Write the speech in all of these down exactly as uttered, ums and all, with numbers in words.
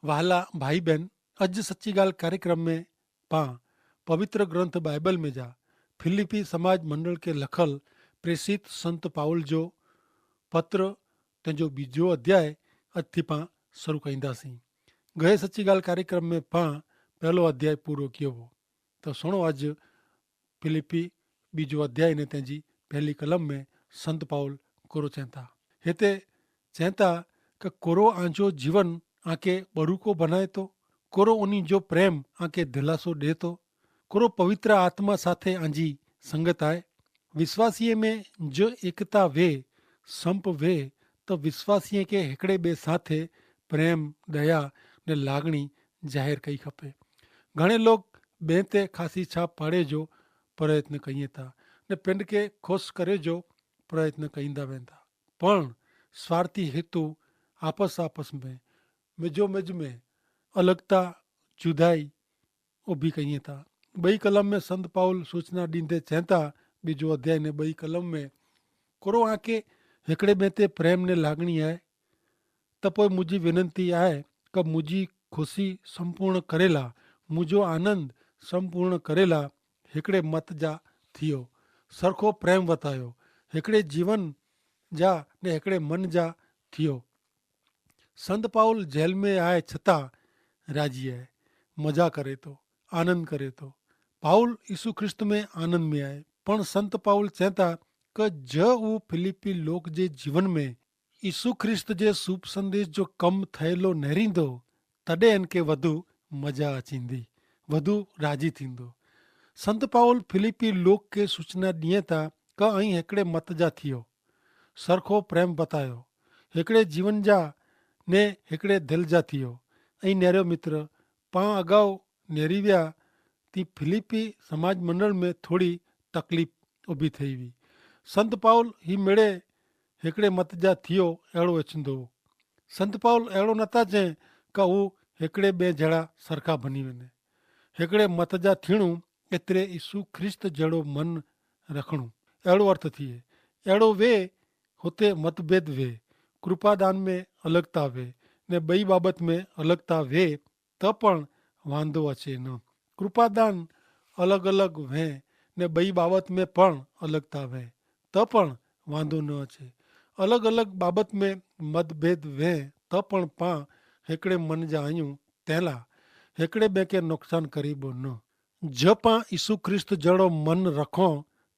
વહાલા ભાઈ બહેન, અજ સચ્ચી ગાલ કાર્યક્રમ મેં પાં પવિત્ર ગ્રંથ બાઈબલ મેં જા ફિલિપ્પી સમાજ મંડળ કે લખલ પ્રેસિત સંત પાઉલ જો પત્ર તેનો બીજો અધ્યાય અજ થી પાં શરૂ કઈંદા સી. ગયે સચ્ચી ગાલ કાર્યક્રમ મેં પાં પહેલો અધ્યાય પૂરો કિયો વો. તો સુણો અજ ફિલિપ્પી બીજો અધ્યાય ને તેની પહેલી કલમ મેં સંત પાઉલ કોરો ચેંતા. હેતા ચેંતા કે કોરો આંજો જીવન આંકે બરુકો ભનાય તો? કોરો ઉની જો પ્રેમ આંકે ધિલાસો દેતો? કોરો પવિત્ર આત્મા સાથે આંજી સંગત આય? વિશ્વાસીય મેં જો એકતા વે, સંપ વે, તો વિશ્વાસીય કે હેકડ઼ે બે સાથે પ્રેમ, દયા ને લાગણી જાહેર કઈ ખપે. ઘણે લોક બે તે ખાસી છાપ પાડે જો પ્રયત્ન કઈ થા, ને પિંડ કે ખુશ કરે જો પ્રયત્ન કઈંદા વેંદા. પણ સ્વાર્થી હેતુ, આપસ આપસ મેં, મિજો મિજ મેં અલગતા, જુદાઈ ઉભી કઈ થા. બઈ કલમ મેં સંત પાઉલ સૂચના દીધે ચેંતા, બીજો અધ્યાય ને બઈ કલમ મેં, કોરો આંકે હેકડ઼ે બે તે પ્રેમ ને લાગણી આય, તો પોય મુઝે વિનંતી આય કે મુઝે ખુશી સંપૂર્ણ કરેલા, મુઝો આનંદ સંપૂર્ણ કરેલા હેકડ઼ે મત જા થિયો, સરખો પ્રેમ વતાયો, હેકડ઼ે જીવન જા ને હેકડ઼ે મન જા થિયો. સંત પાઉલ જેલ મેં આય છતાં રાજી આય, મજા કરે તો, આનંદ કરે તો. પાઉલ ઈસુ ખ્રિસ્ત મેં આનંદ મેં આય. પણ સંત પાઉલ ચેંતા કે જો ઉં ફિલિપ્પી લોક જે જીવન મેં ઈસુ ખ્રિસ્ત જે શુભ સંદેશ જો કમ થયેલો નહરીંદો, તદે એન કે વધુ મજા અચીંદી, વધુ રાજી થીંદો. સંત પાઉલ ફિલિપ્પી લોક કે સૂચના દિયે તા કે અહીં હેકડ઼ે મત જા થિયો, સરખો પ્રેમ બતાયો, હેકડ઼ે જીવન જા ને હેકડ઼ે ધલ જા થિયો. અહીં નેરો મિત્ર, પાં અગાઉ નેરીવ્યા તી ફિલિપ્પી સમાજ મંડળ મેં થોડી તકલીફ ઉભી થઈ વી. સંત પાઉલ હી મેળે હેકડ઼ે મત જા થિયો એડો એચંદો. સંત પાઉલ એડો નતા ચે કે ઉં હેકડ઼ે બે જેડા સરખા ભની વેને. હેકડ઼ે મત જા થીણું એતરે ઈસુ ખ્રિસ્ત જેડો મન રખણું એડો અર્થ થિયે. એડો વે હોતે મતભેદ વે, કૃપાદાન મેં અલગતા વે, ને બઈ બાબત મેં અલગતા વે, તો પણ વાંધો અચે ન. કૃપાદાન અલગ અલગ વહેં ને બઈ બાબત મેં પણ અલગતા વહેં, તો પણ વાંધો ન અચે. અલગ અલગ બાબત મેં મતભેદ વહેં, તો પણ પાં હેકડ઼ે મન જા આયું તેલા હેકડ઼ે બેંકે નુકસાન કરીબો ન. જો પાં ઈસુ ખ્રિસ્ત જેડો મન રખો,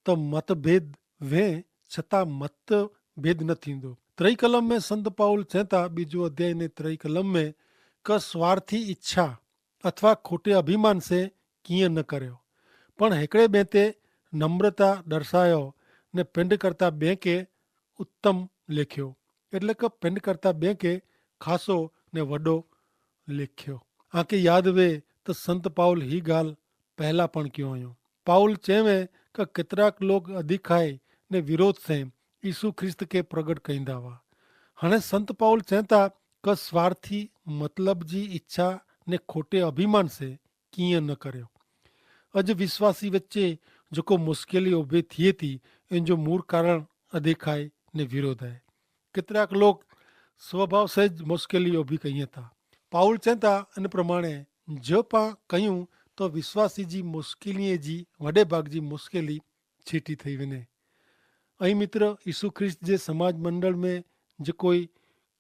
તો મતભેદ વહેં છતાં મતભેદ ન થીંદો. ત્રય કલમ મેં સંત પાઉલ ચેંતા બીજું અધ્યાય ને ત્રય કલમ મેં કે સ્વાર્થી ઇચ્છા અથવા ખોટે અભિમાન સે કિયા ન કર્યો, પણ હેકડ઼ે બેંતે નમ્રતા દર્શાયો ને પિંડ કરતા બેંકે ઉત્તમ લેખ્યો. એટલે કે પિંડ કરતા બેંકે ખાસો ને વડો લેખ્યો. આંકે યાદ વે તો સંત પાઉલ હી ગાલ પહેલા પણ ક્યો અયો. પાઉલ ચેવે કે કેતરાક લોગ અધિકાય ને વિરોધ સે ઈસુ ખ્રિસ્ત કે પ્રગટ કહીંદા વા. હણે સંત પાઉલ ચેંતા કે સ્વાર્થી મતલબ જી ઇચ્છા ને ખોટે અભિમાન સે કિયા ન કર્યો. અજ વિશ્વાસી વચ્ચે જોકો મુશ્કેલી ઉભી થિયે તી, એન જો મૂળ કારણ અધિકાય ને વિરોધ હૈ. કિતરાક લોક સ્વભાવ સે જ મુશ્કેલી ઉભી કહિયે તા. પાઉલ ચેંતા અન પ્રમાણે જો પાં કહ્યું તો વિશ્વાસી જી મુશ્કેલી જી વડે ભાગ જી મુશ્કેલી છીટી થઈ વેને. અહીં મિત્ર, ઈસુ ખ્રિસ્ત જે સમાજ મંડળ મેં જે કોઈ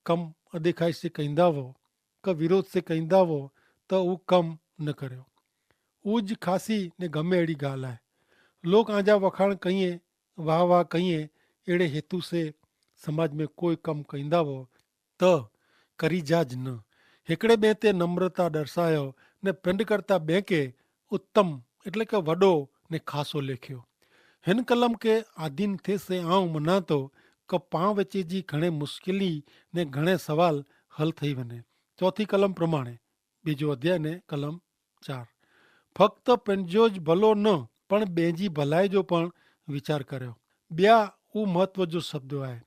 કમ અદેખાઈ સે કહિંદા વો, કે વિરોધ સે કહિંદા વો, તો ઉં કમ ન કર્યો. ઉજ ખાસી ને ગમે એડી ગાલ આય. લોક આંજા વખાણ કહિયે, વાહ વાહ કહિયે, એડે હેતુ સે સમાજ મેં કોઈ કમ કહિંદા વો, તો કરી જા જ ન. હેકડ઼ે બે તે નમ્રતા દર્શાયો ને પિંડ કરતા બે કે ઉત્તમ એટલે કે વડો ને ખાસો લેખ્યો. હેન કલમ કે આધીન થે સે આઉં મનાતો કે પાં વચ્ચે જી ઘણે મુશ્કેલી ને ઘણે સવાલ હલ થઈ વને. ચોથી કલમ પ્રમાણે બીજો અધ્યાય ને કલમ ચાર, ફક્ત પેનજો જ ભલો ન પણ બેંજી ભલાઈ જો પણ વિચાર કર્યો. બ્યા ઉં મહત્વ જો શબ્દો આય.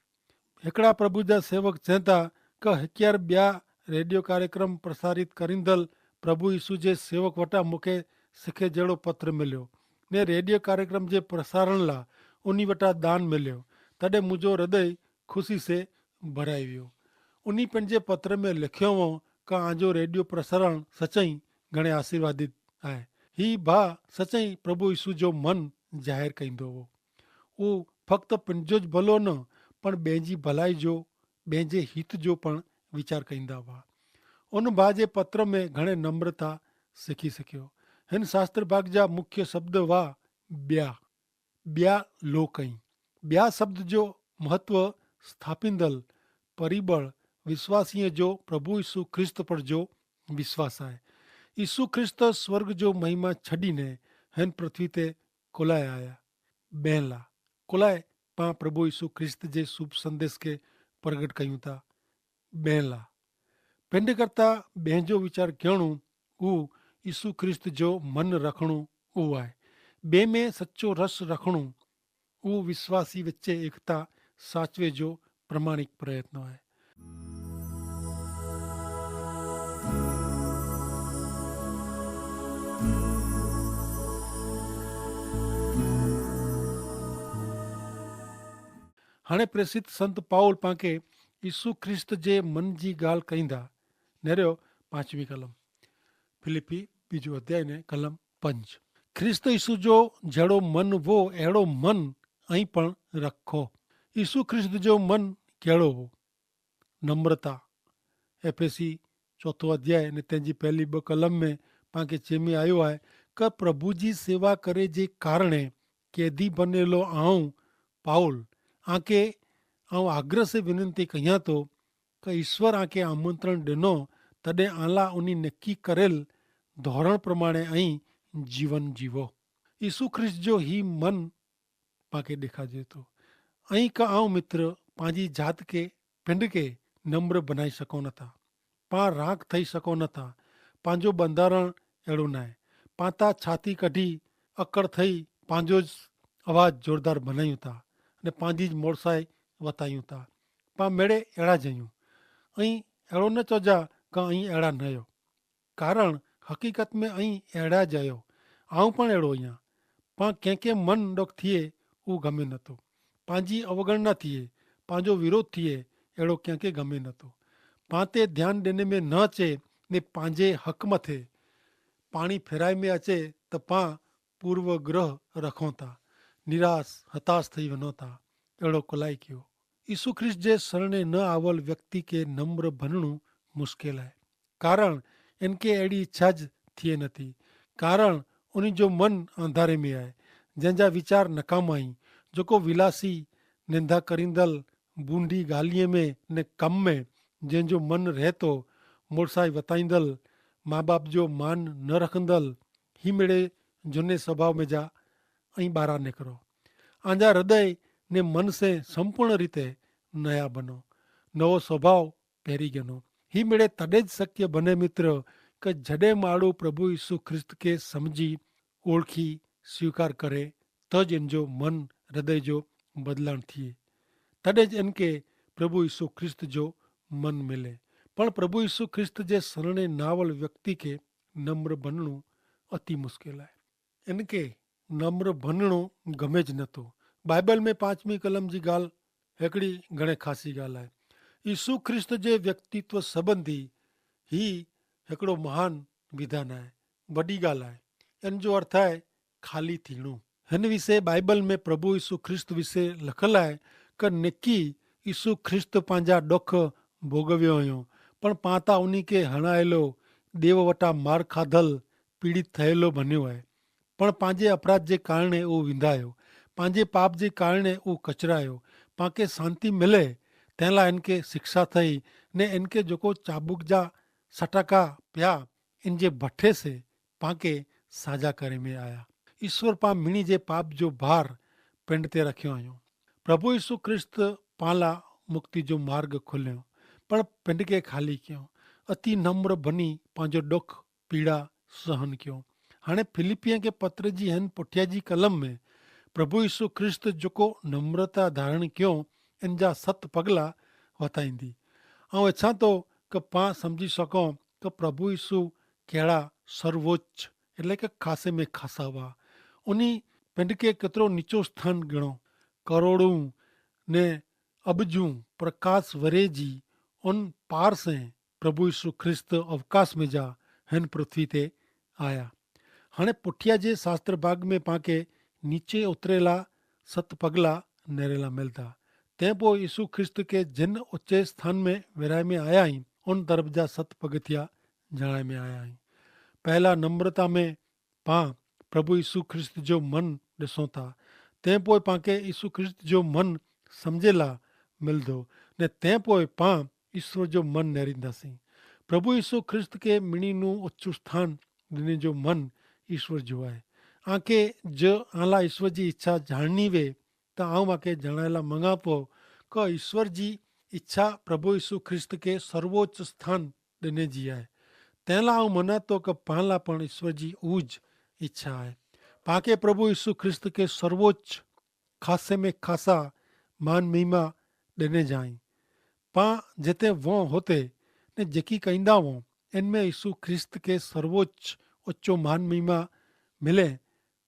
હેકડા પ્રભુ જા સેવક ચેંતા કે હેક્યાર બ્યા રેડિયો કાર્યક્રમ પ્રસારિત કરીંદલ પ્રભુ ઈસુ જે સેવક વટા મુખે સિખે જેડો પત્ર મેલ્યો ને રેડિયો કાર્યક્રમ જે પ્રસારણ લા ઉની વટા દાન મેલ્યો, તદે મુજો હૃદય ખુશી સે ભરાઈ વ્યો. ઉની પેનજે પત્ર મેં લેખ્યો વો કા આજો રેડિયો પ્રસારણ સચાઈ ઘણે આશીર્વાદિત આય. હી ભા સચાઈ પ્રભુ ઈસુ જો મન જાહેર કઈંદો હો. ઉહ ફક્ત પંજો જ ભલો ન પણ બેંજી ભલાઈ જો બેંજે હિત જો પણ વિચાર કઈંદા હો. ઉન ભા જે પત્ર મેં ઘણે નમ્રતા સિખી સક્યો. હેન શાસ્ત્ર ભાગ જા મુખ્ય શબ્દ વા બ્યા. બ્યા લો કઈ બ્યા શબ્દ જો મહત્વ સ્થાપિંદલ પરિબળ વિશ્વાસીય જો પ્રભુ ઈસુ ખ્રિસ્ત પર જો વિશ્વાસ આય. ઈસુ ખ્રિસ્ત સ્વર્ગ જો મહિમા છડી ને હેન પૃથ્વી તે કોલાએ આયા. બેનલા કોલાએ પા પ્રભુ ઈસુ ખ્રિસ્ત જે શુભ સંદેશ કે પ્રગટ કહ્યું તા. બેનલા પેંડે કરતા બેંજો વિચાર કહેણું ઉહ ઈસુ ખ્રિસ્ત જો મન રખણું ઉહ આય. બે મેં સચો રસ રખણું ઉહ વિશ્વાસી વચ્ચે એકતા સાચવે જો પ્રમાણિક પ્રયત્ન આય. હણે પ્રેસિત સંત પાઉલ પાંકે ઈસુ ખ્રિસ્ત જે મન જી ગાલ કહીંદા. નેર્યો પાંચમી કલમ ફિલિપ્પી બીજો અધ્યાય ને કલમ પંજ. ખ્રિસ્ત ઈસુ જો જેડો મન વો એડો મન અહીં પણ રખો. ઈસુ ખ્રિસ્ત જો મન કેડો વો? નમ્રતા. એફેસી ચોથો અધ્યાય ને તેની પહેલી બકલમ મેં પાંકે ચેમી આયો હૈ, કે પ્રભુ જી સેવા કરે જે કારણે કેદી બનેલો આઉં પાઉલ આંકે આઉં આગ્રહ સે વિનંતી કહિયા તો કે ઈસ્વર આંકે આમંત્રણ દેનો તદે આલા ઉની નક્કી કરેલ ધોરણ પ્રમાણે અહીં જીવન જીવો. ઈસુ ખ્રિસ્ત જો હી મન પાંકે દેખાજે તો અહીં કા આઉં મિત્ર પાંજી જાત કે પિંડ કે નમ્ર બનાઈ સકો ન થા. પાં રાંક થઈ સકો ન થા. પાંજો બંધારણ એડો નાય. પાંતા છાતી કઢી અકડ થઈ પાંજો જ અવાજ જોરદાર બનાયું થા. અને પાંજી જ મોરસાઈ વતાયું થા. પાં મેડે એડા જયું. અહીં એડો ન ચોજા કા અહીં એડા નયો. કારણ હકીકત મેં અહીં એડા જયો. આઉં પણ એડો અહિયા. પાં કેંકે મન ડોખ થિયે ઉં ગમે નતો. પાંજી અવગણના થિયે પાંજો વિરોધ થિયે એડો કેંકે ગમે નતો. પાં તે ધ્યાન દેને મેં ન ચે ને પાંજે હક મતે પાણી ફેરાઈ મેં અચે તો પાં પૂર્વગ્રહ રખોતા નિરાશ હતાશ થઈ વનોતા. એડો કોલાઈ કયો. ઈસુ ખ્રિસ્ત જે સરણે ન આવલ વ્યક્તિ કે નમ્ર ભનણું મુશ્કેલ હૈ. કારણ એનકે એડી ઇચ્છા જ થિયે નથી. કારણ ઉની જો મન અંધારે મેં આય. જેન જા વિચાર નકામ આઈ જોકો વિલાસી નેંધા કરીંદલ બૂંડી ગાલિયે મેં ને કમ મેં જેન જો મન રહેતો મોરસાઈ વતાઈંદલ મા બાપ જો માન ન રખંદલ હી મેળે જોને સ્વભાવ મેં જા. અહીં બારા નેકરો આંજા હૃદય ને મન સે સંપૂર્ણ રીતે નયા બનો. નવો સ્વભાવ પહેરી ગનો. હી મેળે તદે જ શક્ય બને મિત્ર કે જડે માળું પ્રભુ ઈસુ ખ્રિસ્ત કે સમઝી ઓળખી સ્વીકાર કરે તો જ એન જો મન હૃદય જો બદલાણ થિયે. તદે જ એન કે પ્રભુ ઈસુ ખ્રિસ્ત જો મન મિલે. પણ પ્રભુ ઈસુ ખ્રિસ્ત જે સરણે નાવલ વ્યક્તિ કે નમ્ર બનણું અતિ મુશ્કેલ હૈ. એન કે નમ્ર ભનણો ગમે જ નતો. બાઈબલ મેં પાંચમી કલમ જી ગાલ હેકડી ઘણે ખાસી ગાલ આય. ઈસુ ખ્રિસ્ત જે વ્યક્તિત્વ સંબંધી હી હેકડો મહાન વિધાન આય. વડી ગાલ આય. એન જો અર્થ આય ખાલી થીણું. હેન વિશે બાઈબલ મેં પ્રભુ ઈસુ ખ્રિસ્ત વિશે લખલ આય કે નેકી ઈસુ ખ્રિસ્ત પાંજા ડોખ ભોગવ્યો અયો. પણ પાંતા ઉની કે હણાયેલો દેવ વટા માર ખાધલ પીડિત થયેલો ભન્યો હૈ. પણ પાંજે અપરાધ જે કારણે ઉં વિંધાયો. પાંજે પાપ જે કારણે ઉં કચરાયો. પાંકે શાંતિ મિલે તેનલા એનકે શિક્ષા થઈ. ને એનકે જોકો ચાબુક જા સટાકા પ્યા એનજે ભઠ્ઠે સે પાંકે સાજા કરે મેં આયા. ઈસ્વર પાં મિણી જે પાપ જો ભાર પેંડ તે રખ્યો અયો. પ્રભુ ઈસુ ખ્રિસ્ત પાંલા મુક્તિ જો માર્ગ ખોલ્યો. પણ પેંડ કે ખાલી ક્યો. અતિ નમ્ર ભની પાંજો ડોખ પીડા સહન ક્યો. હાણે ફિલિપિયા કે પત્ર જી હેન પુઠ્યા જી કલમ મેં પ્રભુ ઈસુ ખ્રિસ્ત જોકો નમ્રતા ધારણ ક્યો એન જા સત પગલા વતાઈંદી. આઉં એચ્છા તો કે પાં સમઝી સકો કે પ્રભુ ઈસુ કહેડા સર્વોચ્ચ એટલે કે ખાસે મેં ખાસાવા ઉની પેંડ કે કેતરો નીચો સ્થાન ગણો. કરોડું ને અબજું પ્રકાશ વરે જી ઉન પાર સે પ્રભુ ઈસુ ખ્રિસ્ત અવકાશ મેં જા હેન પૃથ્વી તે આયા. હણે પુઠ્યા જે શાસ્ત્ર ભાગ મેં પાંકે નીચે ઉતરેલા સત પગલા નેરેલા મેલતા. તે પોય ઈસુ ખ્રિસ્ત કે જેન ઓચ્ચે સ્થાન મેં વેરાય મેં આયા હી ઉન તરફ જા સત પગથિયા જણાય મેં આયા હી. પહેલા નમ્રતા મેં પાં પ્રભુ ઈસુ ખ્રિસ્ત જો મન દેસોતા. તે પોય પાંકે ઈસુ ખ્રિસ્ત જો મન સમઝેલા મિલદો. ને તે પોય પાં ઈસ્વર જો મન નેરીંદા સી. પ્રભુ ઈસુ ખ્રિસ્ત કે મિણી નું ઓચ્છું સ્થાન દેને જો મન ઈસ્વર જો આય. આંકે જો આલા ઈસ્વર જી ઇચ્છા જાણની વે, તો આઉં આકે જણાયેલા મંગાપો કે ઈસ્વર જી ઇચ્છા પ્રભુ ઈસુ ખ્રિસ્ત કે સર્વોચ્ચ સ્થાન દેને જી આય. તેલા આઉં મનાતો કે પાલા પણ ઈસ્વર જી ઉજ ઇચ્છા આય. પાંકે પ્રભુ ઈસુ ખ્રિસ્ત કે સર્વોચ્ચ ખાસે મેં ખાસા માન મહિમા દેને જાઈ. પાં જેતે વો હોતે ને જેકી કઈંદા વો એન મેં ઈસુ ખ્રિસ્ત કે સર્વોચ્ચ ઓચ્ચો માન મહિમા મિલે,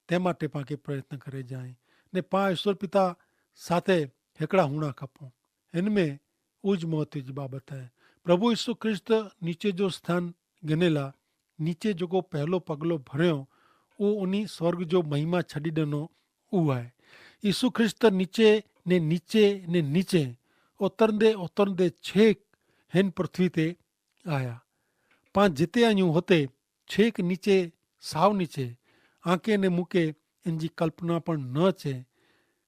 તે માટે પાંકે પ્રયત્ન કરે જાઈ. ને પાં ઈસ્વર પિતા સાથે હેકડા હુણા ખપો. એન મેં ઉજ મહત્વ જી બાબત હૈ. પ્રભુ ઈસુ ખ્રિસ્ત નીચે જો સ્થાન ગનેલા નીચે જોકો પહેલો પગલો ભર્યો, ઉહ ઉની સ્વર્ગ જો મહિમા છડી દનો ઉહ હૈ. ઈસુ ખ્રિસ્ત નીચે ને નીચે ને નીચે ઓતરંદે ઓતરંદે છેક હેન પૃથ્વી તે આયા. પાં જેતે અયું હોતે છેક નીચે સાવ નીચે આંકે ને મુકે એનજી કલ્પના પણ ન છે.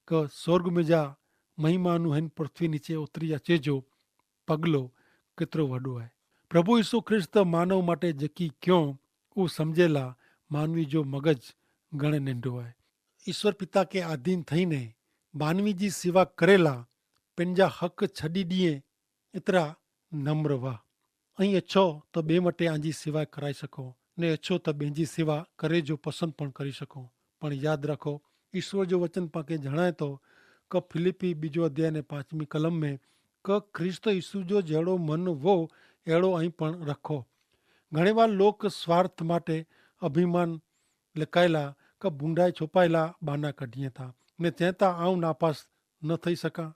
કે સ્વર્ગ મેં જા મહિમાનું હેન પૃથ્વી નીચે ઉતરી અચે જો પગલો કેતરો વડો હૈ. પ્રભુ ઈસુ ખ્રિસ્ત માનવ માટે જેકી ક્યો ઉં સમઝેલા માનવી જો મગજ ગણે નેંડો હૈ. ઈસ્વર પિતા કે આધીન થઈને માનવી જી સેવા કરેલા પેનજા હક છડી દિયે એતરા નમ્ર વાહ. અહીં અચ્છો તો બે મટે આંજી સેવા કરાઈ શકો ને અચ્છો તો બેંજી સેવા કરે જો પસંદ પણ કરી શકો. પણ યાદ રાખો, ઈસ્વર જો વચન પાંકે જણાયતો કે ફિલિપ્પી બીજો અધ્યાય ને પાંચમી કલમ મેં કે ખ્રિસ્ત ઈસુ જો જેડો મન વો એડો અહીં પણ રખો. ઘણી વાર લોક સ્વાર્થ માટે અભિમાન લેકાયેલા કે ભૂંડાઈ છોપાયેલા બાના કઢ઼િયે થા ને ચેતા આઉં નાપાસ ન થઈ શકા.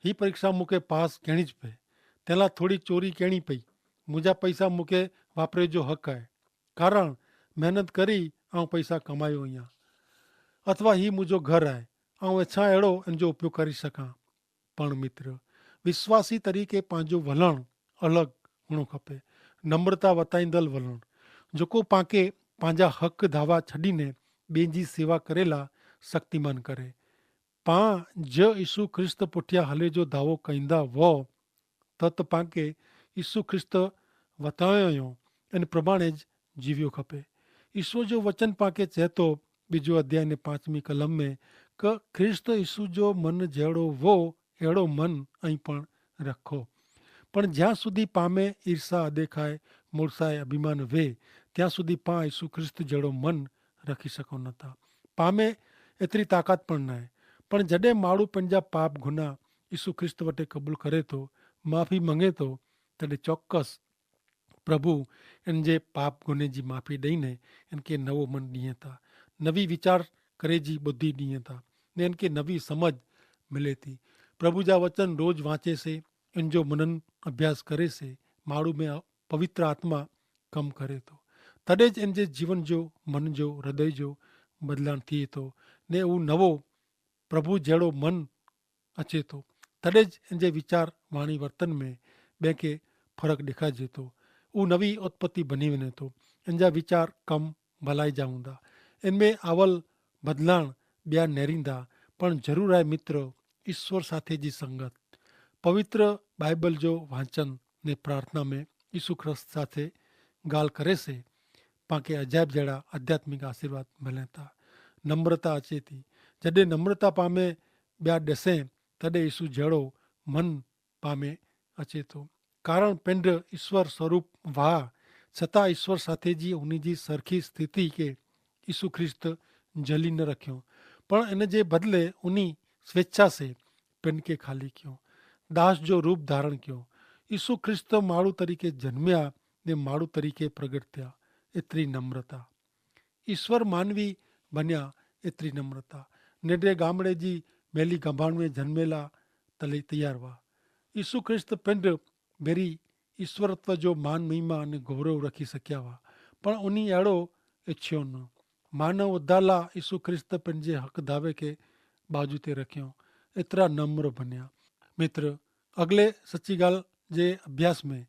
હી પરીક્ષા મુકે પાસ કહેણી જ પે. તેલા થોડી ચોરી કહેણી પઈ. મુજા પૈસા મુકે વાપરે જો હક હૈ. કારણ મહેનત કરી આઉં પૈસા કમાયો અહિયા. અથવા હી મુજો ઘર હૈ, આઉં એચ્છા એડો એન જો ઉપયોગ કરી શકા. પણ મિત્ર, વિશ્વાસી તરીકે પાંજો વલણ અલગ હુણો ખપે. નમ્રતા વતાઈંદલ વલણ, જોકો પાંકે પાંજા હક ધાવા છડીને બેંજી સેવા કરેલા શક્તિમાન કરે. પાં જે ઈસુ ખ્રિસ્ત પુઠ્યા હલે જો ધાવો કઈંદા વો, તત પાંકે ઈસુ ખ્રિસ્ત વતાયો અને પ્રમાણે જ જીવ્યો ખપે. ઈસુ જો વચન પાંકે ચેતો બીજો અધ્યાય ને પાંચમી કલમ મેં કે ખ્રિસ્ત ઈસુ જો મન જેડો વો એડો મન અહીં પણ રખો. પણ જ્યાં સુધી પામે ઈર્ષ્યા અદેખાય, મોરસાએ અભિમાન વે, ત્યાં સુધી પા ઈસુ ખ્રિસ્ત જેડો મન રખી શકો નતા. પામે એતરી તાકાત પણ નાય. પણ જડે માડૂ પંજા પાપ ગુના ઈસુ ખ્રિસ્ત વટે કબૂલ કરે તો, માફી મંગે તો, તેડે ચોક્કસ પ્રભુ એન જે પાપ ગુને જી માફી દઈને એન કે નવો મન દિયે તા, નવી વિચાર કરે જી બુદ્ધિ દિયે તા, ને એન કે નવી સમજ મિલે તી. પ્રભુ જા વચન રોજ વાંચે સે, એન જો મનન અભ્યાસ કરે સે, માડૂ મેં પવિત્ર આત્મા કમ કરે તો, તદે જ એન જે જીવન જો, મન જો, હૃદય જો બદલાણ થી તો, ને ઉં નવો પ્રભુ જેડો મન અચેતો. તદે જ એન જે વિચાર વાણી વર્તન મેં બેંકે ફરક દેખાજેતો. ઉં નવી ઉત્પત્તિ બની વેને તો. એન જા વિચાર કમ ભલાઈ જાઉંદા. એન મેં આવલ બદલાણ બ્યા નેરીંદા. પણ જરૂર આય મિત્ર, ઈસ્વર સાથે જી સંગત, પવિત્ર બાઈબલ જો વાંચન ને પ્રાર્થના મેં ઈસુ ખ્રિસ્ત સાથે ગાલ કરે સે, પાંકે અજાયબ જેડા આધ્યાત્મિક આશીર્વાદ મલેતા. નમ્રતા અચેતી. જડે નમ્રતા પામે બ્યા દેસે, તદે ઈસુ જેડો મન પામે અચેતો. કારણ પેંધ ઈસ્વર સ્વરૂપ વાહ, છતાં ઈસ્વર સાથે જી ઉની જી સરખી સ્થિતિ કે ઈસુ ખ્રિસ્ત જલી ન રખ્યો. પણ એન જે બદલે ઉની સ્વેચ્છા સે પેન કે ખાલી ક્યો, દાસ જો રૂપ ધારણ ક્યો. ઈસુ ખ્રિસ્ત માડૂ તરીકે જન્મ્યા ને માડૂ તરીકે પ્રગટ થયા. એતરી નમ્રતા. ઈસ્વર માનવી બન્યા. એતરી નમ્રતા. નેડે ગામડે જી મેલી ગંભાણ મેં જન્મેલા તલે તૈયાર વા. ઈસુ ખ્રિસ્ત પેંધ ભેરી ઈસ્વરત્વ જો માન મહિમા અને ગૌરવ રખી શક્યા વા. પણ ઉની એડો ઇચ્છ્યો ન. માનવ ઉધારલા ઈસુ ખ્રિસ્ત પન જે હક ધાવે કે બાજુ તે રખ્યો. એતરા નમ્ર ભન્યા. મિત્ર, અગલે સચ્ચી ગાલ જે અભ્યાસ મેં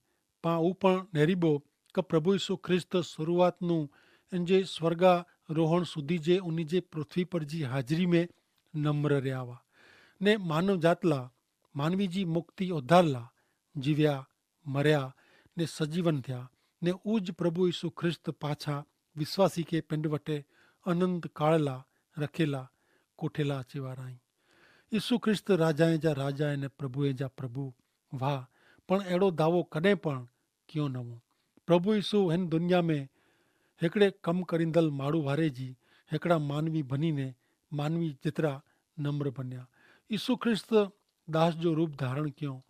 પાં ઉપણ નેરીબો કે પ્રભુ ઈસુ ખ્રિસ્ત શરૂઆતનું એન જે સ્વર્ગા રોહણ સુધી જે ઉની જે પૃથ્વી પર જી હાજરી મેં નમ્ર રહ્યા વા. ને માનવ જાતલા માનવી જી મુક્તિ ઉધારલા જીવ્યા, મર્યા, ને સજીવન થ્યા. ને ઉજ પ્રભુ ઈસુ ખ્રિસ્ત પાછા વિશ્વાસી કે પિંડ વટે અનંત કાળલા રખેલા કોઠેલા અચેવારા હી. ઈસુ ખ્રિસ્ત રાજાએ જા રાજાએ ને પ્રભુએ જા પ્રભુ વાહ. પણ એડો દાવો કદે પણ કિયો નવો. પ્રભુ ઈસુ હેન દુનિયા મેં હેકડ઼ે કમ કરીંદલ માડૂ વારે જી હેકડ઼ા માનવી ભની ને માનવી જેતરા નમ્ર ભન્યા. ઈસુ ખ્રિસ્ત દાસ જો રૂપ ધારણ કિયો.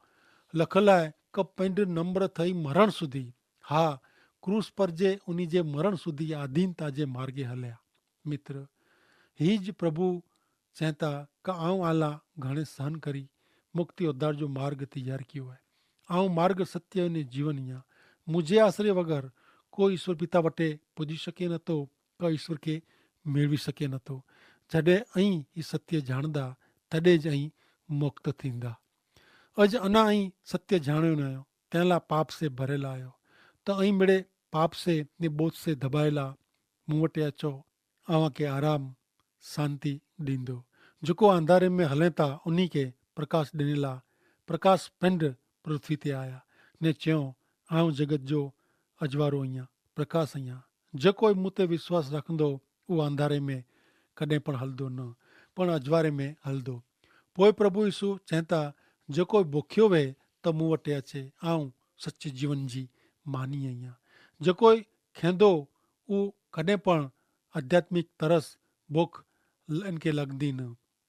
લખલ આય કે પૈંડ નમ્ર થઈ મરણ સુધી, હા, ક્રૂસ પર જે ઉની જે મરણ સુધી આધીનતા જે માર્ગે હલ્યા. મિત્ર, હી જ પ્રભુ ચેંતા કે આઉં આલા ઘણે સહન કરી મુક્તિ ઉદ્ધાર જો માર્ગ તૈયાર કિયો હૈ. આઉં માર્ગ સત્ય અને જીવન હિયા. મુઝે આશરે વગર કોઈ ઈસુ પિતા વટે પજી શકે નતો, કે ઈસુ કે મેળવી શકે નતો. જડે અહીં ઈ સત્ય જાણદા તદે જ અહીં મુક્ત થીંદા. અજ અના અહીં સત્ય જાણ્યો નયો, તેનલા પાપ સે ભરેલા આયો. તો અહીં મેડે પાપ સે ને બોધ સે ધબાયેલા મુવટે અચો, આવાં કે આરામ સાંતિ દીંદો. જોકો આંધારે મેં હલેતા ઉની કે પ્રકાશ દેનેલા પ્રકાશ પિંડ પૃથ્વી તે આયા, ને ચ્યો, આઉં જગત જો અજવારો અહિયા, પ્રકાશ અહિયા. જે કોઈ મુતે વિશ્વાસ રાખંદો ઉ આંધારે મેં કદે પણ હલદો ન, પણ અજવારે મેં હલદો. પોય પ્રભુ ઈસુ ચેંતા, જે કોઈ ભોખ્યો વે તો મુવટે અચે, આઉં સચ્ચે જીવન જી માની અહિયા. જે કોઈ ખેંદો ઉ કદે પણ આધ્યાત્મિક તરસ ભોખ એનકે લગદી ન.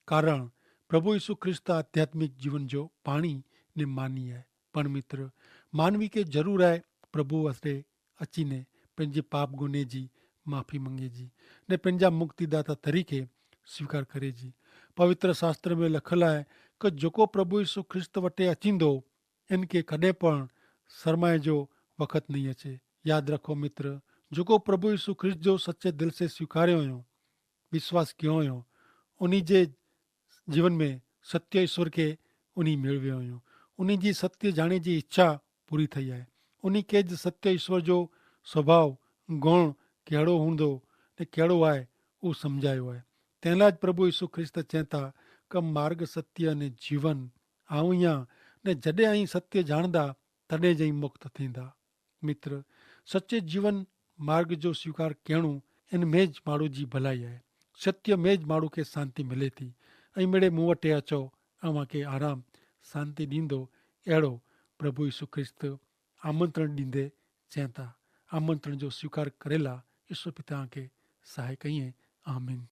કારણ પ્રભુ ઈસુ ખ્રિસ્ત આધ્યાત્મિક જીવન જો પાણી ને માની હૈ. પણ મિત્ર, માનવી કે જરૂર હૈ પ્રભુ વસે અચીને પૈંજે પાપ ગુને જી માફી મંગેજી ને પૈંજા મુક્તિદાતા તરીકે સ્વીકાર કરેજી. પવિત્ર શાસ્ત્ર મેં લખલ હૈ કે જોકો પ્રભુ ઈસુ ખ્રિસ્ત વટે અચીંદો એનકે કદે પણ સરમાય જો વખત નહીં હૈ. યાદ રાખો મિત્ર, જોકો પ્રભુ ઈસુ ખ્રિસ્ત જો સચ્ચે દિલ સે સ્વીકાર્યો હૈ, વિશ્વાસ ક્યો હૈ, ઉની જે જીવન મેં સત્ય ઈસુ કે ઉની મેળવ્યો હૈ. ઉની જી સત્ય જાણે જી ઇચ્છા પૂરી થઈ હૈ. ઉની કે જ સત્ય ઈસુ જો સ્વભાવ ગણ કહેડો હુંદો ને કહેડો હૈ ઉ સમઝાયો હૈ. તેના જ પ્રભુ ઈસુ ખ્રિસ્ત ચેંતા કે માર્ગ સત્ય અને જીવન આઉં હિયા, ને જડે અહીં સત્ય જાણદા તદે જ અહીં મુક્ત થીંદા. મિત્ર, સચ્ચે જીવન માર્ગ જો સ્વીકાર કહેણું એન મેં જ માડૂ જી ભલાઈ હૈ. સત્ય મેં જ માડૂ કે શાંતિ મિલે થી. અહીં મેડે મુવટે અચો, આવાં કે આરામ શાંતિ દીંદો. એડો પ્રભુ ઈસુ ખ્રિસ્ત આમંત્રણ દીંદે ચેંતા. આમંત્રણ જો સ્વીકાર કરેલા ઈસુ પિતા કે સહાય કહિયે. આમીન.